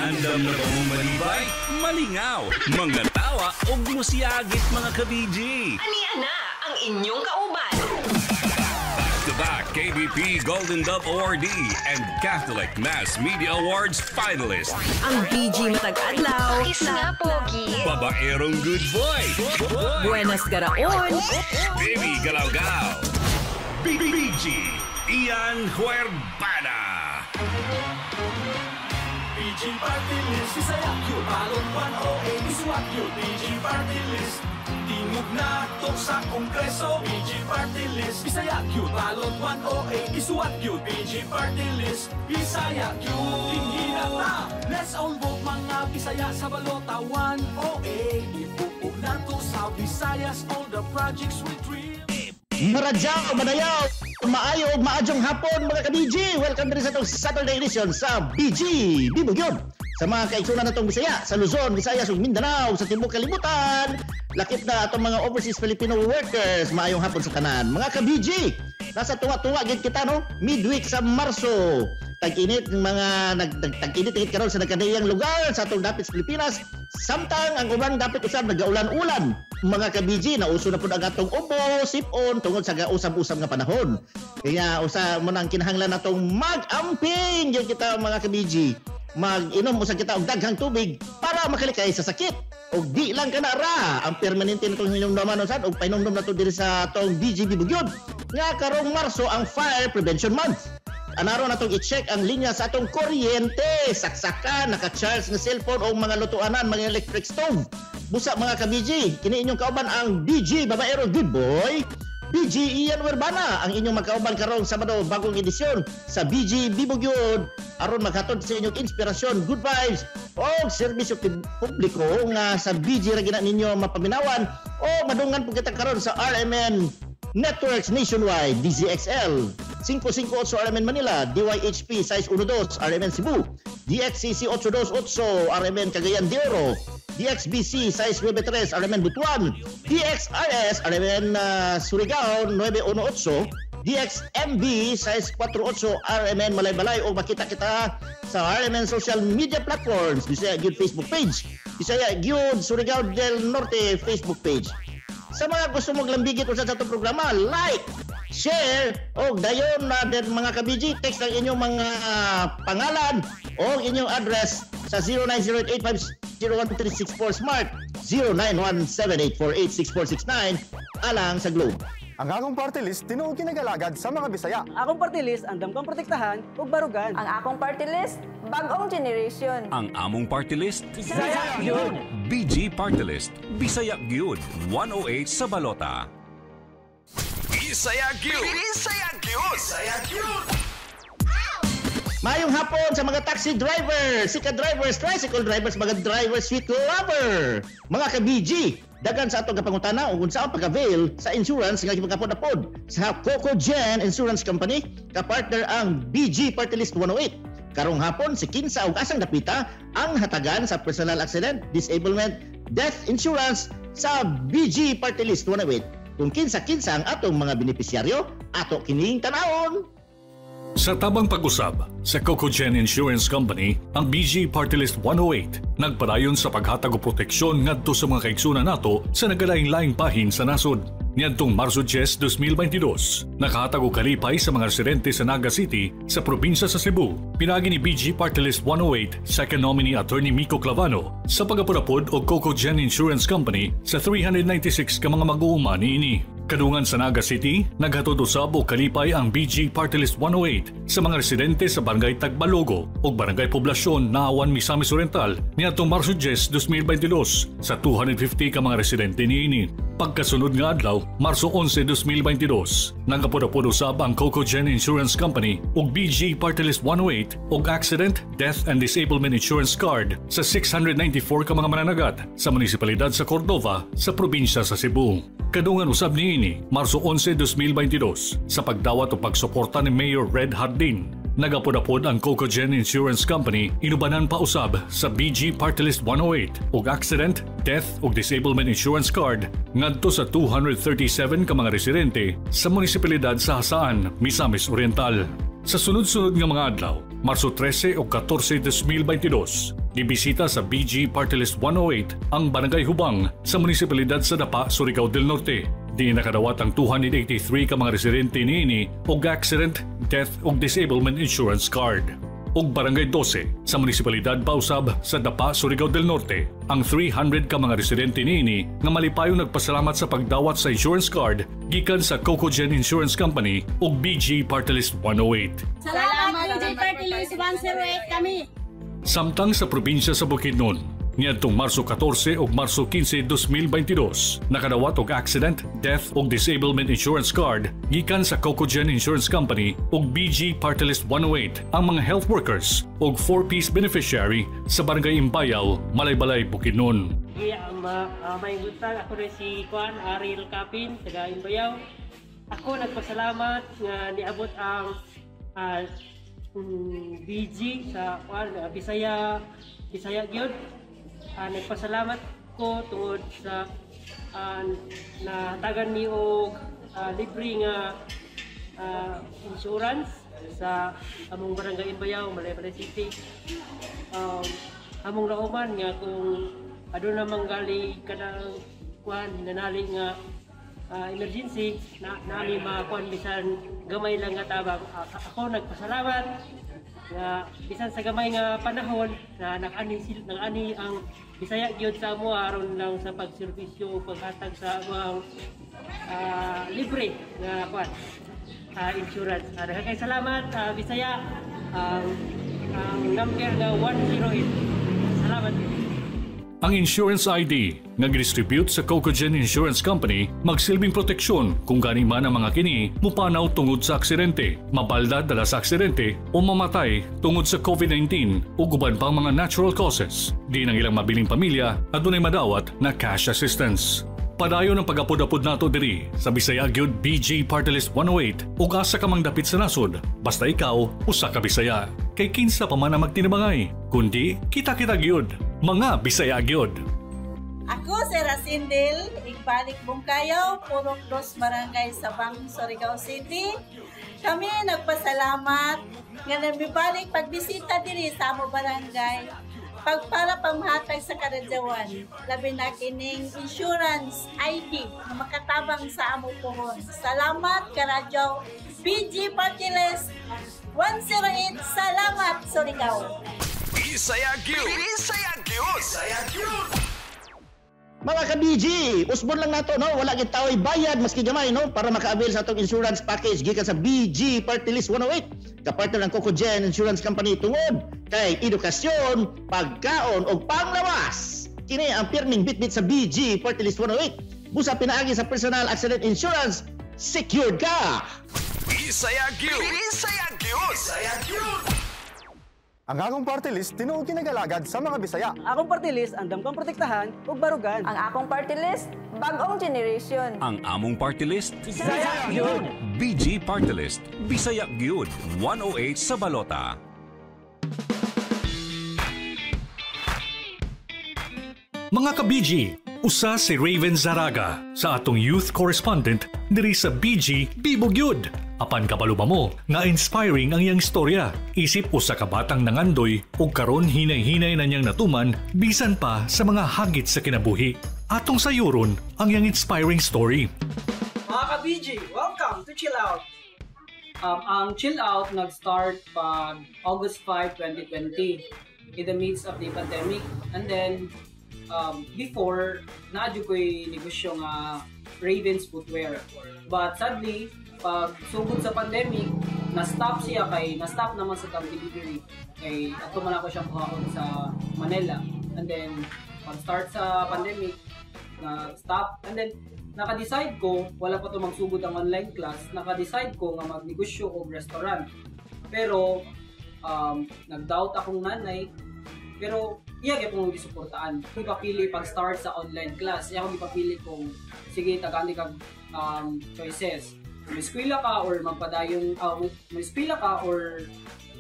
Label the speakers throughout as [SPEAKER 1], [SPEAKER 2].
[SPEAKER 1] Andam na ba mong malibay? Malingaw, mga tawa ug musiyagit, mga ka-BG.
[SPEAKER 2] Ania na ang inyong kauban.
[SPEAKER 1] Back-to-back KBP Golden Dove Awardee and Catholic Mass Media Awards finalist.
[SPEAKER 2] Ang BG matag adlaw.
[SPEAKER 3] Kiss nga, Pogi.
[SPEAKER 1] Babaerong good boy.
[SPEAKER 2] Buenas garaon.
[SPEAKER 1] Baby Galaw-Gaw. BG Ian Huerbana.
[SPEAKER 4] BG Party List, Bisaya gyud. Balot 108, isuwat gyud. BG Party List, tingog na to sa Kongreso. BG Party List, Bisaya gyud. Balot 108, isuwat gyud. BG Party List, Bisaya gyud. Dinhi na ta. Let's all vote, mga Bisaya, sa balota 108. Ibuo nato sa Visayas all the projects we dream.
[SPEAKER 5] Maradyaw, madayaw, maayo ug maadyong hapon, mga ka-BG. Welcome din sa atong Saturday edition sa BG Bibo gyud. Sa mga kaigsunan natong Bisaya sa Luzon, Visayas ug Mindanao, sa tibuok kalibutan, lakip na atong mga overseas Filipino workers, maayong hapon sa tanan. Mga ka-BG, nasa tuwa-tuwa gid kita, no? Midweek sa Marso. Tag-init mga nag, nag tag-init gid karon sa nagkadaiyang lugar sa atong dapit sa Pilipinas. Samtang ang ubang dapit usab nagaulan-ulan. Mga ka-BG, nauso na pud ang atong ubo, sipon tungod sa gausab-usab nga panahon. Kaya usa mo nang kinahanglan natong mag-amping gyud kita, mga ka-BG. Mag-inom usab kita og daghang tubig para makalikay sa sakit. Og di lang kana ra ang permanente natong hinumduman usad og pahinumdum nato diri sa atong BGB Bugyod nga karong Marso ang Fire Prevention Month. Anaro natong i-check ang linya sa atong kuryente, saksakan, naka-charge nga cellphone o mga lutuanan, mga electric stove. Busa, mga ka-BG, kini inyong kauban ang BG Babaero Good Boy, BG Ian Werbana, ang inyong magkauban karong Sabado, bagong edisyon sa BG Bibugyod aron maghatod sa inyong inspirasyon, good vibes o serbisyo publiko nga sa BG ra gina ninyo mapaminawan o madungan po kita karon sa RMN Networks Nationwide, DZXL 558 RMN Manila, DYHP 612 RMN Cebu, DXCC 828 RMN Cagayan de Oro, DXBC 693 RMN Butuan, DXRS RMN Surigao 918, DXMB 648 RMN Malaybalay o makita kita sa RMN social media platforms, Bisaya Gyud Facebook page, Bisaya Gyud Surigao del Norte Facebook page. Sa mga gusto mong lambigit usa sa atong programa, like, share, o dayon na din, mga ka-BG, text ang inyong mga pangalan o inyong address sa 0908850134 Smart, 0917-848-6469 alang sa Globe.
[SPEAKER 6] Ang akong party list, tinuod kinagalagad sa mga Bisaya.
[SPEAKER 7] Akong party list, andam kang protektahan ug barugan.
[SPEAKER 8] Ang akong party list, bagong generation.
[SPEAKER 1] Ang among party list,
[SPEAKER 7] Bisaya gyud.
[SPEAKER 1] BG Party List, Bisaya Gyud, 108 sa balota.
[SPEAKER 9] Bisaya gyud. Bisaya gyud. Bisaya gyud.
[SPEAKER 5] Mayong hapon sa mga taxi drivers, sika drivers, tricycle drivers, mga drivers, sweet lover. Mga ka-BG, dagan sa atong kapangutana ug unsa ang pag-avail sa insurance nga gipagapod-apod sa Coco Gen Insurance Company, kapartner ang BG Party List 108. Karong hapon si kinsa ug asang dapita ang hatagan sa personal accident, disablement, death insurance sa BG Party List 108. Kung kinsa-kinsa ang atong mga benepisyaryo, ato kining tanawon.
[SPEAKER 10] Sa tabang pag-usab sa Cocogen Insurance Company, ang BG Party List 108 nagpadayon sa paghatag og proteksyon ngadto sa mga kaigsunan nato sa nagalaing-laing bahin sa nasod. Niadtong Marso 10, 2022, nakahatag og kalipay sa mga residente sa Naga City sa probinsya sa Cebu. Pinagi ni BG Party List 108 second nominee Attorney Mico Clavano sa pag-apod-apod og Cocogen Insurance Company sa 396 ka mga mag-uuma niini. Kadungan sa Naga City, naghatod usab og kalipay ang BG Party List 108 sa mga residente sa Barangay Tagbalogo ug Barangay Poblasyon, Naawan, Misamis Oriental niadtong Marso 10, 2022 sa 250 ka mga residente niini. Pagkasunod nga adlaw, Marso 11, 2022, nagapod-apod usab ang Cocogen Insurance Company ug BG Party List 108 og Accident, Death and Disablement Insurance Card sa 694 ka mga mananagat sa munisipalidad sa Cordova sa probinsya sa Cebu. Kadungan usab niini, Marso 11, 2022, sa pagdawat o pagsuporta ni Mayor Red Hardin, nagapod-apod ang Cocogen Insurance Company inubanan pa usab sa BG Party List 108 og Accident, Death ug Disablement Insurance Card ngadto sa 237 ka mga residente sa munisipalidad sa Jasaan, Misamis Oriental. Sa sunod-sunod nga mga adlaw, Marso 13 ug 14, 2022, Gibisita sa BG Party List 108 ang Barangay Hubang sa Munisipalidad sa Dapa, Surigao del Norte. Di nakadawat ang 283 ka mga residente niini og accident, death ug disablement insurance card. Ug Barangay 12 sa Munisipalidad Bausab sa Dapa, Surigao del Norte, ang 300 ka mga residente niini nga malipayong nagpasalamat sa pagdawat sa insurance card gikan sa Cocogen Insurance Company ug BG Party List 108.
[SPEAKER 3] Salamat, BG Party List 108 kami.
[SPEAKER 10] Samtang sa probinsya sa Bukidnon, niadtong Marso 14 ug Marso 15, 2022, nakadawat og accident, death ug disablement insurance card gikan sa Cocogen Insurance Company ug BG Party List 108 ang mga health workers ug 4-piece beneficiary sa Barangay Imbayao, Malaybalay, Bukidnon.
[SPEAKER 11] Yeah, may buntag, ako na si Juan Ariel Capin, taga Imbayao. Ako nagpasalamat nga niabot ang BG sa kuan, Bisaya Bisaya gyud. Nagpasalamat ko tungod sa natagan mi og libre nga insurance sa among Barangay Imbayao, Malaybalay City. Among nauman nga kung aduna man gali kanang kuan nanali nga emergency na nami makuan bisan gamay lang nga tabang. Ako nagpasalamat nga bisan sa gamay nga panahon na nag-ani ang Bisaya gyud sa amo aron lang sa pagserbisyo ug paghatag sa among libre nga kuan insurance. Daghang kay salamat, Bisaya, ang number nga 108. Salamat.
[SPEAKER 10] Ang insurance ID nga gidistribute sa Cocogen Insurance Company magsilbing proteksyon kung gani man ang mga kini mupanaw tungod sa aksidente, mabalda dala sa aksidente o mamatay tungod sa COVID-19 o uban pang mga natural causes. Di nang ilang mabiling pamilya adunay madawat na cash assistance. Padayon ang pag-apod-apod nato diri sa Bisaya gyud BG Party List 108 ug asa ka mang dapit sa nasod basta ikaw usa ka Bisaya. Kay kinsa pa man ang magtinabangay kundi kita-kita gyud mga Bisaya gyud.
[SPEAKER 12] Ako si Rasindel, Igbalik Bungkayaw, Purok Dos, Barangay Sabang, Surigao City. Kami nagpasalamat nga namibalik pagbisita diri sa amo barangay pagpara pamhatag sa karadyawan, labi na kining insurance ID na makatabang sa amo pohon. Salamat karadyaw BG Party List 108. Salamat, Surigao.
[SPEAKER 9] Bisaya gyud. Bisaya gyud. Bisaya gyud.
[SPEAKER 5] Mga ka-BG, usbon lang nato, no? Wala gid taoy bayad maski gamay, no? Para maka-avail sa atong insurance package gikan sa BG Party List 108. Kapartner ng Cocogen Insurance Company tungod kay edukasyon, pagkaon ug panglawas. Kini ang pirming bitbit sa BG Party List 108. Busa pinaagi sa personal accident insurance, secured ka.
[SPEAKER 9] Bisaya gyud. Bisaya gyud. Bisaya gyud.
[SPEAKER 6] Ang akong party list tinuod kinagalagad sa mga Bisaya.
[SPEAKER 7] Akong party list andam kang protektahan ug barugan.
[SPEAKER 8] Ang akong party list, bagong generation.
[SPEAKER 1] Ang among party list,
[SPEAKER 7] Bisaya gyud.
[SPEAKER 1] BG Party List, Bisaya gyud, 108 sa balota.
[SPEAKER 10] Mga ka-BG, usa si Raven Zaraga sa atong youth correspondent diri sa BG Bibo gyud. Apan kabalo ba mo nga inspiring ang iyang istorya? Isip usa ka batang nangandoy ug karon hinay-hinay na niyang natuman bisan pa sa mga hagit sa kinabuhi. Atong sayuron ang iyang inspiring story.
[SPEAKER 13] Mga ka-BG, welcome to Chill Out. Ang Chill Out nag-start pag August 5, 2020 in the midst of the pandemic. And then, before, naadyo ko'y negosyo nga Ravens Footwear. But sadly, pag sugod sa pandemic, na-stop siya kay na-stop naman sa tang delivery. Kay ato man ako siyang kuhaon sa Manila. And then, pag start sa pandemic, na-stop. And then, naka-decide ko, wala pa to magsugod ang online class, naka-decide ko nga magnegosyo og restaurant. Pero, nag-doubt akong nanay, pero iya gyud kong gisuportaan. Ipapili pag start sa online class, iya akong ipapili kung sige tagani kag choices. May-eskwela ka or magpadayon, may-eskwela ka or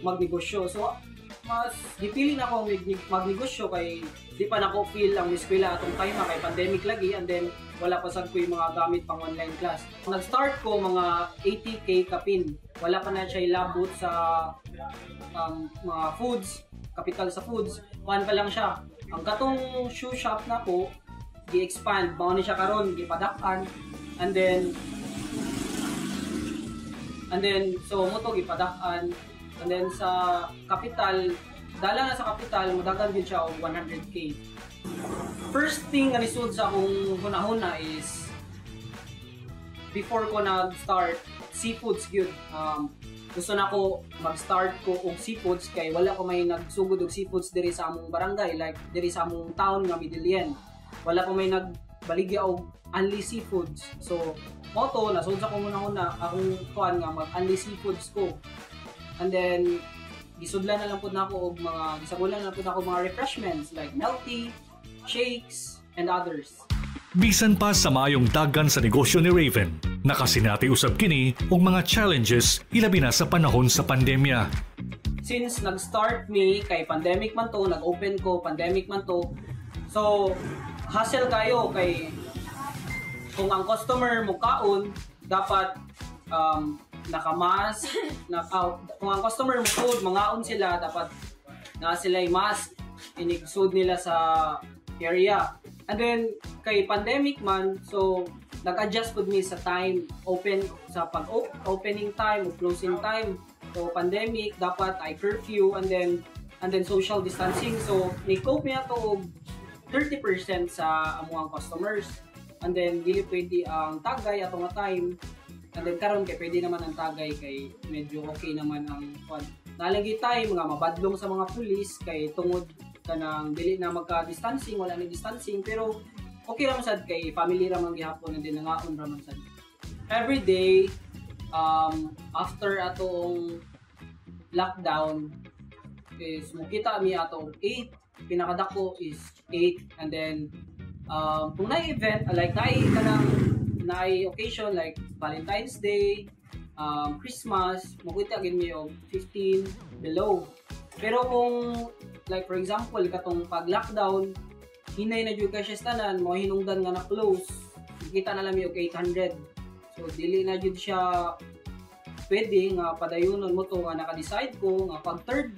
[SPEAKER 13] magnegosyo. So mas gipili na ako magnegosyo kay di pa nako feel ang eskwela atong time kay pandemic lagi, and then wala pa sad ko yung mga gamit pang online class. Nag-start ko mga 80K kapin. Wala pa na siya ilabot sa mga foods. kapital sa foods, kuan pa lang siya. Ang katong shoe shop na ko, gi-expand, mao ni siya karon, gipadak-an. And then so mo to gipadak-an. And then sa kapital, dala na sa kapital, modagan gyud siya og 100K. First thing nga nisud sa akong hunahuna is before ko nag-start, seafoods gyud. Gusto na ko mag-start ko og seafoods kay wala ko may nagsugod og seafoods diri sa among barangay, like diri sa among town nga Medellin. Wala ko may nagbaligya og only seafoods. So, mao to nasud sa akong hunahuna akong kuan nga mag only seafoods ko. And then gisudlan na lang pud nako og mga gisagulan na lang pud nako mga refreshments like milk tea, shakes, and others.
[SPEAKER 10] Bisan pa sa maayong dagan sa negosyo ni Raven, nakasinati usab kini og mga challenges, ilabi na sa panahon sa pandemya.
[SPEAKER 13] Since nag-start mi kay pandemic man to, nag-open ko, pandemic man to. So, hassle kayo kay kung ang customer mo kaon, dapat naka-mask, kung ang customer mo food, mangaon sila, dapat na sila mask, inigsud nila sa area. And then, kay pandemic man, so, nag-adjust pud mi sa time, open, sa pag-opening time o closing time. So, pandemic, dapat ay curfew, and then social distancing. So, ni-cope mi ato og 30% sa amuang customers. And then, dili pwede ang tagay ato nga time. And then, karon kay pwede naman ang tagay kay medyo okay naman ang kwan. Nalagi time nga mabadlong sa mga pulis kay tungod kanang dili na magka-distancing, wala ni distancing, pero okay ra man sad kay family ra man gihapon and then nangaon ra man sad. Every day after atong lockdown is mukita mi ato 8, pinakadako is 8, and then kung naay event, like naay kanang naay occasion like Valentine's Day, Christmas, mukita gid mi og 15 below. Pero kung like for example katong pag lockdown, hinay na jud kay siya tanan mo, hinungdan nga na close, kita na lang mi og 800. So dili na jud siya pwede nga padayunon mo to nga naka-decide ko nga pag third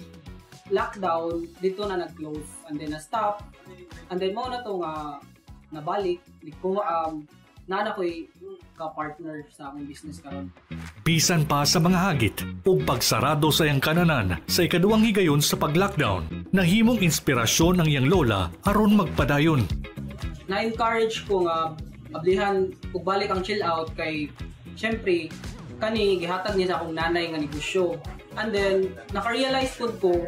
[SPEAKER 13] lockdown dito na nag-close and then na stop, and then mo na to nga nabalik ko naa na ko'y ka-partner sa akong business karon.
[SPEAKER 10] Bisan pa sa mga hagit ug pagsarado sa iyang kananan sa ikaduhang higayon sa pag-lockdown, nahimong inspirasyon ang iyang lola aron magpadayon.
[SPEAKER 13] Na-encourage ko nga ablihan ug balik ang Chill Out kay syempre kani gihatag niya sa akong nanay nga negosyo. And then naka-realize pud ko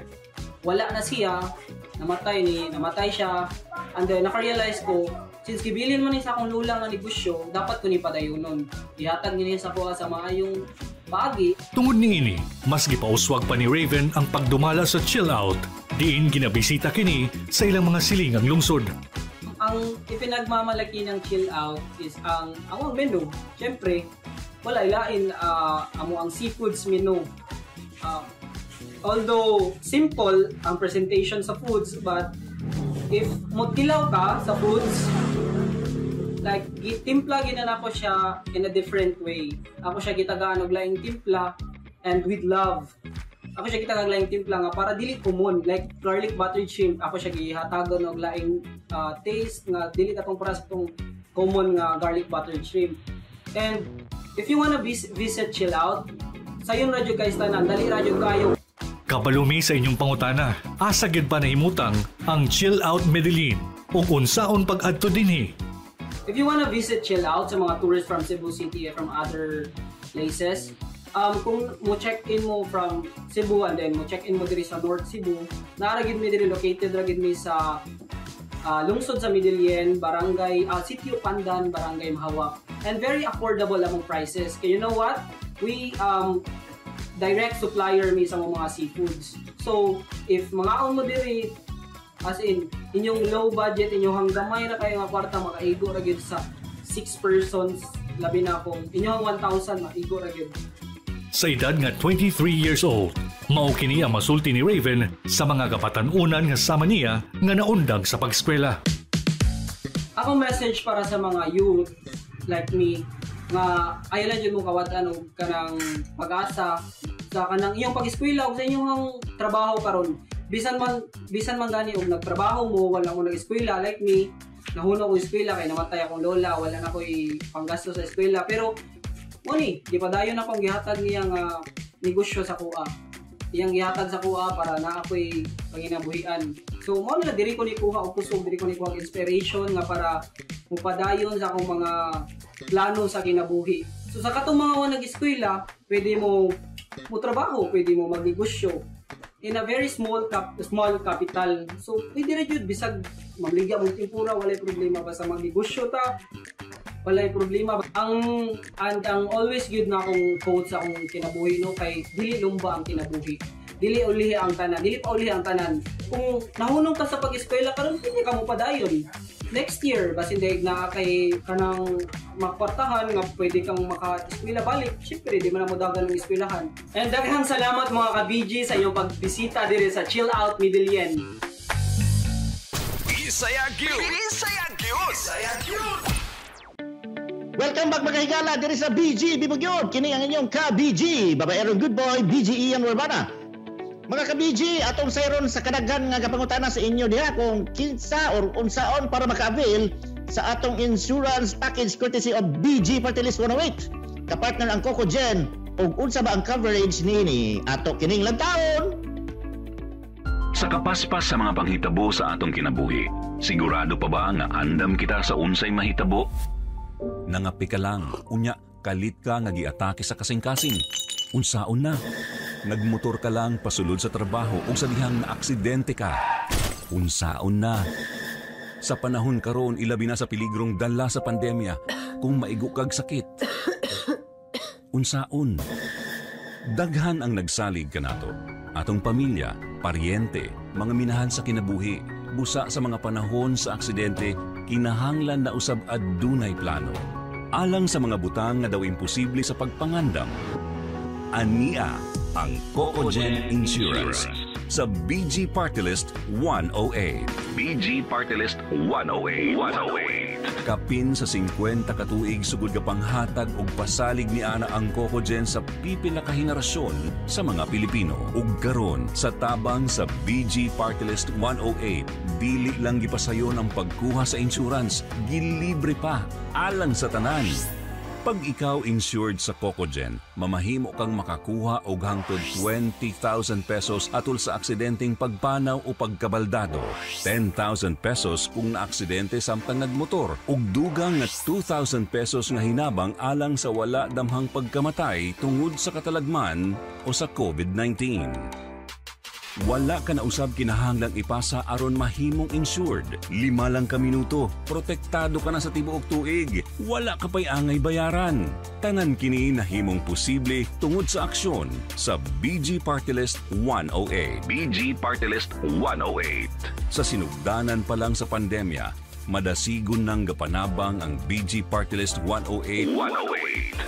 [SPEAKER 13] wala na siya, namatay siya. And then naka-realize ko since gibilin man ni sa akong lola nga negosyo, dapat ko ni padayunon. Gihatag niya sa kuha sa maayong paagi.
[SPEAKER 10] Tungod niini, mas gipauswag pa ni Raven ang pagdumala sa Chill Out, diin ginabisita kini sa ilang mga silingang lungsod.
[SPEAKER 13] Ang ipinagmamalaki ng Chill Out is ang among menu. Siyempre, wala ilain amo ang seafoods menu. Although simple ang presentation sa foods, but if motilaw ka sa foods, like timpla gina nako siya in a different way. Ako siya gitagaan og laing timpla and with love. Ako siya gitagaan laing timpla nga para dili common, like garlic buttered shrimp, ako siya gihatagan og laing taste nga dili katong para sa tong common nga garlic buttered shrimp. And if you wanna visit Chill Out, sayon ra jud kay tanan, dali ra jud kayo.
[SPEAKER 10] Kabalo mi sa inyong pangutana, asa gid ba nahimutang ang Chill Out Medellin ug unsaon pag-adto dinhi?
[SPEAKER 13] If you wanna visit Chill Out sa mga tourists from Cebu City and from other places, kung mo check-in mo from Cebu and then mo check-in mo diri sa North Cebu, naa ra gid mi diri, located ra gid mi sa lungsod sa Medellin, barangay Sitio Pandan, Barangay Mahawak. And very affordable among prices. Kaya you know what? We direct supplier mi sa mga seafoods. So, if mangaon mo diri, as in, inyong low budget, inyong gamay ra kayo nga kwarta, makaigo ra gyud sa 6 persons, labi na kung inyong 1,000, maigo ra gyud.
[SPEAKER 10] Sa edad nga 23 years old, mao kini ang masulti ni Raven sa mga kabatan-unan nga sama niya nga naundang sa pag-eskwela.
[SPEAKER 13] Akong message para sa mga youth like me nga ayaw lang jud mo kawad-an og kanang pag-asa sa kanang iyong pag-eskwela ug sa inyong trabaho karon. Bisan man gani og nagtrabaho mo, wala mo nag-eskwela like me, nahunong ko eskwela kay namatay akong lola, wala na ko'y panggasto sa eskwela, pero mo ni gipadayon akong gihatag niya nga negosyo sa kuha. Iyang gihatag sa kuha para na ako'y panginabuhian. So mo na diri ko ni kuha og kusog, diri ko ni kuha og inspiration nga para mupadayon sa akong mga plano sa kinabuhi. So sa katong mga wa nag-eskwela, pwede mo mo trabaho, pwede mo magnegosyo in a very small capital. So pwede ra jud bisag magligya mo tempura, walay problema, basta magnegosyo ta, walay problema. Ang and ang always good na akong quote sa akong kinabuhi, no, kay dili lumba ang kinabuhi. Dili ulihi ang tanan, dili pa ulihi ang tanan. Kung nahunong ka sa pag-eskwela karon, pwede ka mo padayon next year, basin dahil na kay kanang makwartahan nga pwede kang maka-eskwela balik. Syempre, di man na mo dagan ng eskwelahan. And daghang salamat, mga ka-BG, sa inyong pagbisita diri sa Chill Out Medellin.
[SPEAKER 9] Bisaya gyud. Bisaya gyud. Bisaya gyud.
[SPEAKER 5] Welcome back, mga higala, diri sa BG Bibugyod. Kini ang inyong ka-BG, babaerong good boy, BG Ian Urbana. Mga ka-BG, atong sayron sa kadaghan nga gapangutana sa inyo diha kung kinsa or unsaon para maka-avail sa atong insurance package courtesy of BG Party List 108. Kapartner ang Coco Gen, ug unsa ba ang coverage niini, ato kining lantaon.
[SPEAKER 14] Sa kapaspas sa mga panghitabo sa atong kinabuhi, sigurado pa ba nga andam kita sa unsay mahitabo? Nangapi ka lang, unya kalit ka nga giatake sa kasing-kasing. Unsaon na? Nagmotor ka lang pasulod sa trabaho ug sa dihang naaksidente ka. Unsaon na? Sa panahon karon, ilabi na sa piligrong dala sa pandemya, kung maigo kag sakit. Unsaon? Daghan ang nagsalig kanato. Atong pamilya, paryente, mga minahal sa kinabuhi, busa sa mga panahon sa aksidente, kinahanglan na usab adunay plano. Alang sa mga butang nga daw imposible sa pagpangandam. Ania ang Cocogen Insurance sa BG Party List 108.
[SPEAKER 9] BG Party List 108. 108.
[SPEAKER 14] Kapin sa 50 katuig sugod ka panghatag og pasalig ni ana ang Cocogen sa pipila ka henerasyon sa mga Pilipino. Ug karon sa tabang sa BG Party List 108, dili lang gipasayon ang pagkuha sa insurance, gilibre pa alang sa tanan. Pag ikaw insured sa Cocogen, mamahimo kang makakuha og hangtod 20,000 pesos atol sa aksidenteng pagpanaw o pagkabaldado. 10,000 pesos kung naaksidente samtang nagmotor ug dugang nga 2,000 pesos nga hinabang alang sa wala damhang pagkamatay tungod sa katalagman o sa COVID-19. Wala ka na usab kinahanglang ipasa aron mahimong insured. 5 lang ka minuto, protektado ka na sa tibuok tuig. Wala ka pa'y angay bayaran. Tanan kini nahimong posible tungod sa aksyon sa BG Party List 108.
[SPEAKER 9] BG Party List 108.
[SPEAKER 14] Sa sinugdanan pa lang sa pandemya, madasigon nang gapanabang ang BG Party List 108
[SPEAKER 9] 108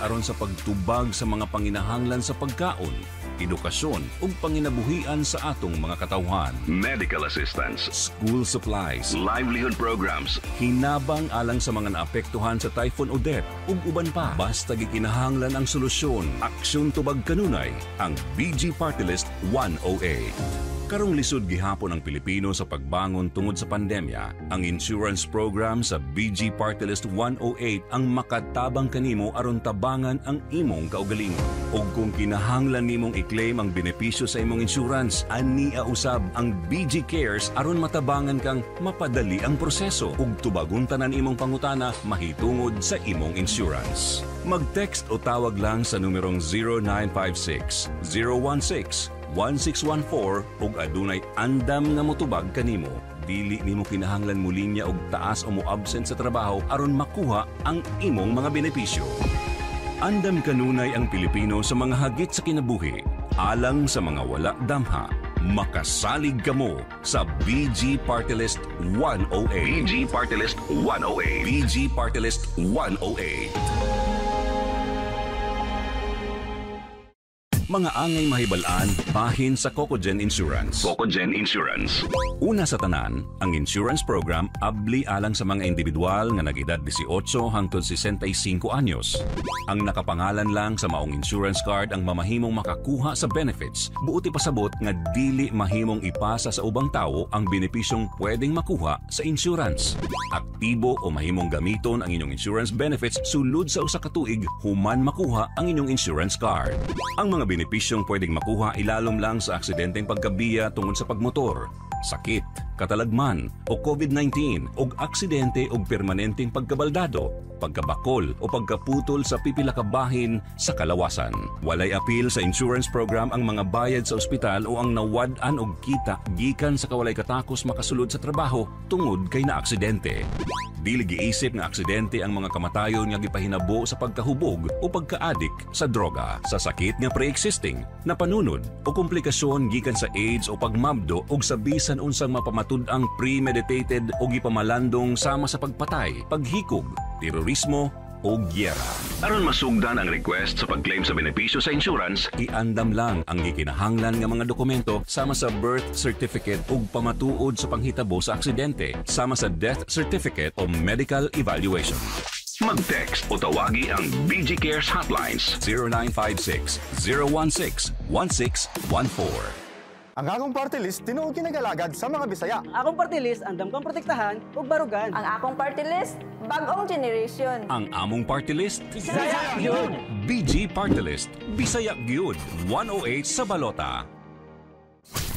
[SPEAKER 14] aron sa pagtubag sa mga panginahanglan sa pagkaon, edukasyon ug panginabuhian sa atong mga katawhan.
[SPEAKER 9] Medical assistance,
[SPEAKER 14] school supplies,
[SPEAKER 9] livelihood programs,
[SPEAKER 14] hinabang alang sa mga naapektuhan sa Typhoon Odette ug uban pa. Basta gikinahanglan ang solusyon, aksyon tubag kanunay ang BG Party List 108. Karong lisod gihapon ang Pilipino sa pagbangon tungod sa pandemya, ang insurance program sa BG Party List 108 ang makatabang kanimo aron tabangan ang imong kaugalingon. Ug kung kinahanglan nimong i-claim ang benepisyo sa imong insurance, ania usab ang BG Cares aron matabangan kang mapadali ang proseso ug tubagon tanan imong pangutana mahitungod sa imong insurance. Mag-text o tawag lang sa numerong 0956 016 1614 ug adunay andam nga motubag kanimo. Dili nimo kinahanglan mo linya og taas o mo-absent sa trabaho aron makuha ang imong mga benepisyo. Andam kanunay ang Pilipino sa mga hagit sa kinabuhi, alang sa mga wala damha. Makasalig kamo sa BG Party List 108.
[SPEAKER 9] BG Party List 108.
[SPEAKER 14] BG Party List 108. Mga angay mahibal-an bahin sa Cocogen Insurance. Cocogen Insurance. Una sa tanan, ang insurance program abli alang sa mga individual nga nag-edad 18 hangtod 65 anyos. Ang nakapangalan lang sa maong insurance card ang mamahimong makakuha sa benefits. Buot ipasabot nga dili mahimong ipasa sa ubang tawo ang benepisyong pwedeng makuha sa insurance. Aktibo o mahimong gamiton ang inyong insurance benefits sulod sa usa ka tuig human makuha ang inyong insurance card. Ang mga benepisyong pwedeng makuha ilalom lang sa aksidenteng pagkabiya tungod sa pagmotor, sakit, katalagman o COVID-19 og aksidente og permanenteng pagkabaldado, pagkabakol o pagkaputol sa pipila ka bahin sa kalawasan. Walay apil sa insurance program ang mga bayad sa ospital o ang nawad-an og kita gikan sa kawalay katakos makasulod sa trabaho tungod kay naaksidente. Dili giisip nga aksidente ang mga kamatayon nga gipahinabo sa pagkahubog o pagkaadik sa droga, sa sakit nga pre-existing, napanunod o komplikasyon gikan sa AIDS o pagmabdo og sa bisan unsang mapamatud-ang premeditated o gipamalandong sama sa pagpatay, paghikog, terorismo o gyera. Aron masugdan ang request sa pag-claim sa benepisyo sa insurance, iandam lang ang gikinahanglan nga mga dokumento sama sa birth certificate ug pamatuod sa panghitabo sa aksidente, sama sa death certificate o medical evaluation. Mag-text o tawagi ang BG Cares hotlines 0956 016 1614.
[SPEAKER 6] Ang akong party list tinuod kinagalagad sa mga Bisaya.
[SPEAKER 7] Akong party list andam kang protektahan ug barugan.
[SPEAKER 8] Ang akong party list, bagong generation.
[SPEAKER 14] Ang among party list,
[SPEAKER 7] Bisaya gyud.
[SPEAKER 14] BG Party List, Bisaya gyud, 108 sa balota.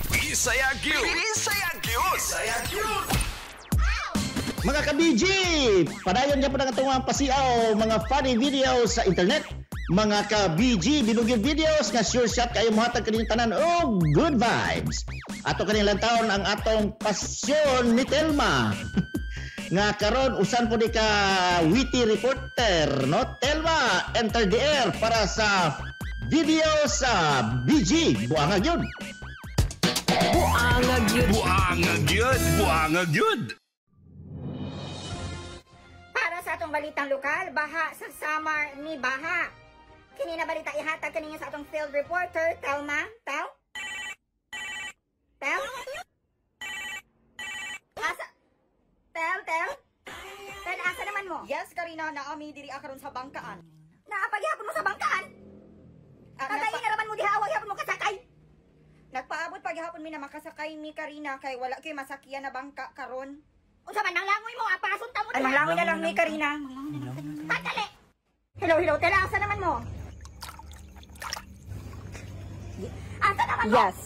[SPEAKER 9] Bisaya gyud. Bisaya gyud. Bisaya gyud.
[SPEAKER 5] Mga ka-BG, padayon niya po ng atong mga pasiaw, mga funny videos sa internet. Mga ka-BG, binugid videos nga sure shot kayo mohatag kaninyong tanan og good vibes. Ato kaning taon ang atong pasyon ni Telma. Nga karon usan po ni ka witty reporter, no? Telma, enter the air para sa video sa BG. Buangag yun.
[SPEAKER 2] Buangag yun.
[SPEAKER 1] Buangag yun. Buangag yun.
[SPEAKER 15] Para sa atong balitang lokal, baha sa Samar ni Baha. Kini na balita ihatag kaninyo sa atong field reporter, Telma. Tel? Tel? Asa? Tel, Tel? Tel, asa naman mo?
[SPEAKER 16] Yes, Karina, naami diri karon sa bangkaan.
[SPEAKER 15] Naapaghihapon mo sa bangkaan? Kagayin na raman mo diha, awag hapon mo kasakay.
[SPEAKER 16] Nagpaabot paghihapon mi na makasakay mi Karina kay wala kay masakyan na bangka karon.
[SPEAKER 15] Unsa man nanglangoy mo, apason ta mo
[SPEAKER 16] Ay, manglangoy na lang mi Karina.
[SPEAKER 15] Tandali. Hello, hello, Tel, asa naman mo? Asa naman mo?
[SPEAKER 16] Yes.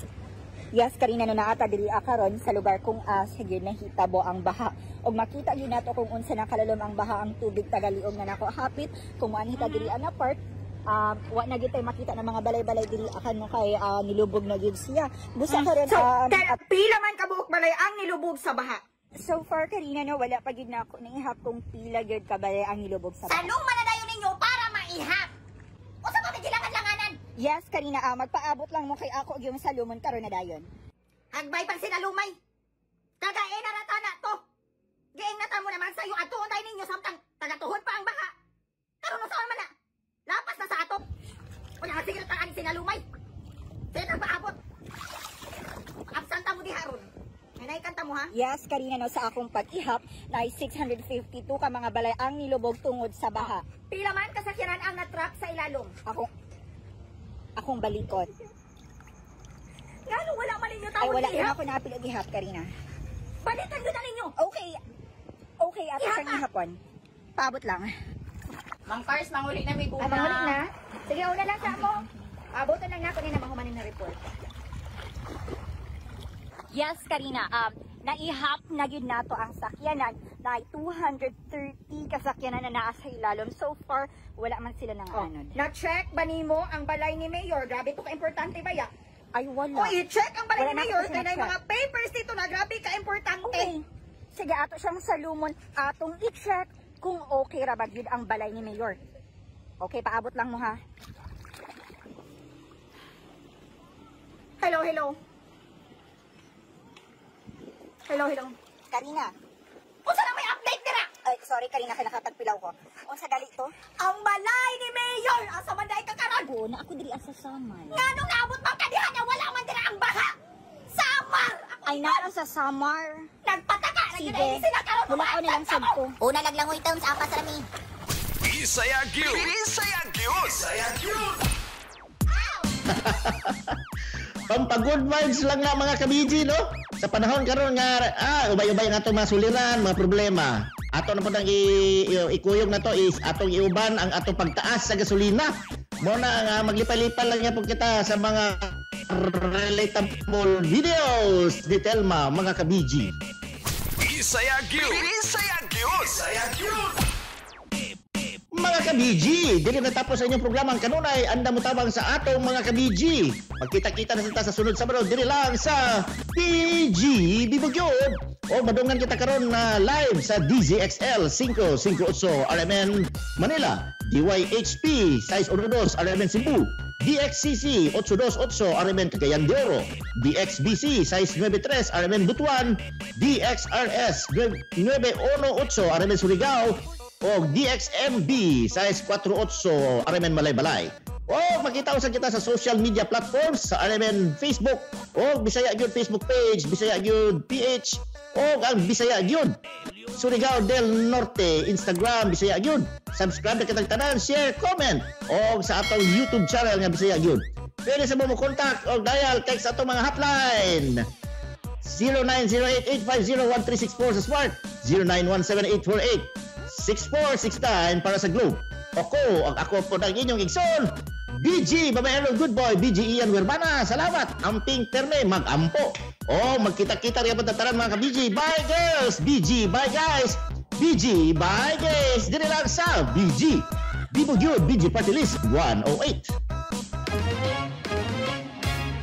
[SPEAKER 16] Yes, Karina, no naata diri karon sa lugar kung asa gyud nahitabo ang baha. Og makita gyud nato kung unsa na kalalom ang baha, ang tubig tagaliom na nako hapit kung moanhi ta diri ana part. Wa na gyud tay makita ng mga balay-balay diri akan mo kay nilubog na gyud siya. Busa karon
[SPEAKER 15] So, Tel, pila man kabuok balay ang nilubog sa baha?
[SPEAKER 16] So far, Karina, no, wala pa gyud na ako naihap kung pila gyud ka balay ang nilubog sa baha.
[SPEAKER 15] Saluma na dayon ninyo para maihap. Unsa pa may gilangan-langanan?
[SPEAKER 16] Yes, Karina, magpaabot lang mo kay ako yung salumon karon na dayon.
[SPEAKER 15] Hagbay pang sinalumay. Kagae na rata na to. Giing na tamo naman sayo atuon tayo ninyo samtang tagatuhod pa ang baha. Karon unsa man na? Lapas na sa ato. Wala sige na ang sinalumay. Sige na paabot. Absent mo diha ron. Nanay kanta mo ha?
[SPEAKER 16] Yes, Karina, no, sa akong pag-ihap na 652 ka mga balay ang nilubog tungod sa baha.
[SPEAKER 15] Pila man kasakyanan ang natrap sa ilalom.
[SPEAKER 16] Akong balikot.
[SPEAKER 15] Ngano wala man ninyo
[SPEAKER 16] Ay,
[SPEAKER 15] tawon
[SPEAKER 16] wala
[SPEAKER 15] ihap?
[SPEAKER 16] na ako naapil og ihap, Karina.
[SPEAKER 15] Balikan gyud na ninyo.
[SPEAKER 16] Okay. Okay, ato
[SPEAKER 15] Ihap
[SPEAKER 16] siyang ihapon. Paabot lang.
[SPEAKER 17] Mang Cars, manguli na may
[SPEAKER 15] Ay,
[SPEAKER 17] guna.
[SPEAKER 15] manguli na. Sige, una lang sa mo. Abutan lang nako ni na mahumanin na report.
[SPEAKER 16] Yes, Karina. Naihap na gyud nato ang sakyanan. Na 230 kasakyanan na naa sa ilalom. So far, wala man sila nang anod.
[SPEAKER 15] Na-check ba nimo ang balay ni Mayor? Grabe to ka-importante ba ya?
[SPEAKER 16] Ay, wala.
[SPEAKER 15] O, i-check ang balay
[SPEAKER 16] Wala
[SPEAKER 15] ni
[SPEAKER 16] na
[SPEAKER 15] Mayor.
[SPEAKER 16] ako
[SPEAKER 15] Kaya na yung
[SPEAKER 16] sina-check.
[SPEAKER 15] mga papers dito na grabe ka-importante.
[SPEAKER 16] Okay. Sige, ato siyang salumon. Atong i-check kung okay ra ba gyud ang balay ni Mayor. Okay, paabot lang mo ha.
[SPEAKER 15] Hello, hello. Hello, hello.
[SPEAKER 16] Karina.
[SPEAKER 15] Unsa na may update dira?
[SPEAKER 16] Ay, Sorry Karina kay nakatagpilaw ko. Unsa gali to?
[SPEAKER 15] Ang balay ni Mayor! Asa man dai ka karon?
[SPEAKER 16] Oo, na ako diri asa Samar.
[SPEAKER 15] Nganong naabot man ka diha nga wala man dira ang baha? Samar! Ako
[SPEAKER 16] Ay naa sa Samar.
[SPEAKER 15] Nagpataka ra gyud
[SPEAKER 16] Sige.
[SPEAKER 15] ay sila karon.
[SPEAKER 16] Mulakaw na lang sad ko.
[SPEAKER 15] Una laglangoy taon sa apas rami.
[SPEAKER 9] Bisaya gyud. Bisaya gyud. Bisaya gyud.
[SPEAKER 5] Pampa-good vibes lang nga mga kabiji, no? Sa panahon karon nga ubay-ubay nga atong mga suliran, mga problema. Ato na po nang ikuyog na to is atong iuban ang atong pagtaas sa gasolina. Mo na nga maglipay-lipay lang nga po kita sa mga relatable videos ni Telma, mga kabiji.
[SPEAKER 9] Bisaya gyud. Bisaya gyud. Bisaya gyud.
[SPEAKER 5] Mga ka-BG, dili natapos sa inyong programa ang kanunay, anda mo tabang sa atong mga ka-BG. Magkita-kita na sita sa sunod Sabado diri lang sa BG Bibugyod. O madungan kita karon na live sa DZXL 558 RMN Manila, DYHP 612 RMN Cebu, DXCC 828 RMN Cagayan de Oro, DXBC 693 RMN Butuan, DXRS 918 RMN Surigao, o DXMB 648 RMN Malaybalay. O makita usab kita sa social media platforms sa RMN Facebook o Bisaya Gyud Facebook page, Bisaya Gyud PH o ang Bisaya Gyud Surigao del Norte Instagram Bisaya Gyud. Subscribe na kitang tanan, share, comment o sa atong YouTube channel nga Bisaya Gyud. Pwede sa mo contact o dial text atong mga hotline. 0908-850-1364 sa Smart, 0917-848-6469 para sa Globe. Ako, ang ako po ng inyong igsoon, BG, Babaero Good Boy, BG Ian Werbana. Salamat. Amping perme, magampo. O, magkita-kita rin ang taran mga ka-BG. Bye girls! BG, bye guys! BG, bye guys! Dili lang sa BG. Bibo Gyud, BG Party List 108.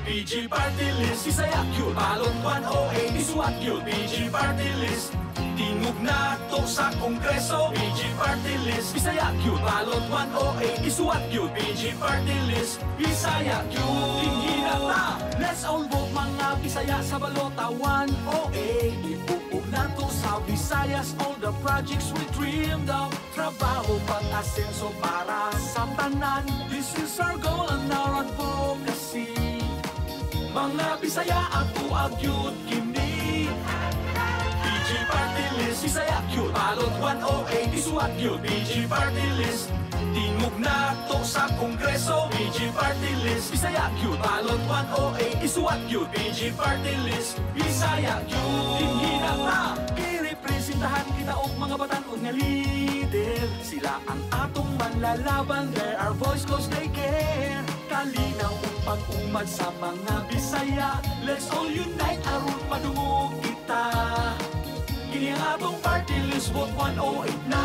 [SPEAKER 4] BG Party List, Bisaya gyud, Balot 108, Isuwat gyud, BG Party List. Tingog na to sa Kongreso, BG Party List, Bisaya gyud, Balot 108, Isuwat gyud, BG Party List, Bisaya gyud. Dinhi na ta, let's all vote mga Bisaya sa Balota 108. Ibuo na to sa Visayas, all the projects we dreamed of. Trabaho, pag-asenso para sa tanan. This is our goal and our advocacy. Mga Bisaya ato agyud kini. BG Party List, Bisaya gyud, Balot 108, Isuwat gyud, BG Party List. Tingog na to sa Kongreso, BG Party List, Bisaya gyud, Balot 108, Isuwat gyud, BG Party List, Bisaya gyud. Dinhi na ta, girepresentahan kita og mga batan-on nga leader. Sila ang atong manlalaban, they're our voice cause they care. Kalinaw ug pag-umag sa mga Bisaya, let's all unite aron padungog kita. Kini ang atong party list, vote 108 na.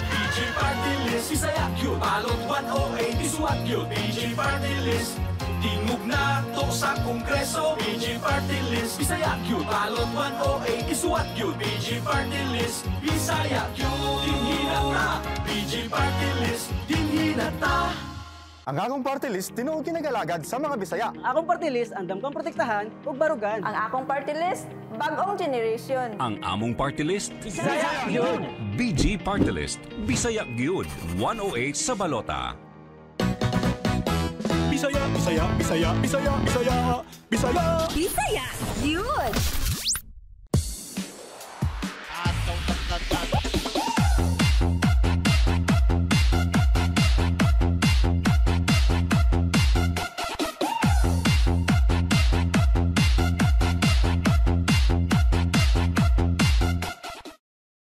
[SPEAKER 4] BG Party List, Bisaya gyud, Balot 108, Isuwat gyud, BG Party List. Tingog na to sa Kongreso, BG Party List, Bisaya gyud, Balot 108, Isuwat gyud, BG Party List, Bisaya gyud. Dinhi na ta, BG Party List, dinhi na ta.
[SPEAKER 6] Ang akong party list tinuod kinagalagad sa mga Bisaya.
[SPEAKER 7] Akong party list andam kang protektahan ug barugan.
[SPEAKER 8] Ang akong party list, bagong generation.
[SPEAKER 14] Ang among party list,
[SPEAKER 7] Bisaya gyud.
[SPEAKER 14] BG Party List, Bisaya gyud, 108 sa balota.
[SPEAKER 4] Bisaya, Bisaya, Bisaya, Bisaya, Bisaya, Bisaya.
[SPEAKER 2] Bisaya gyud.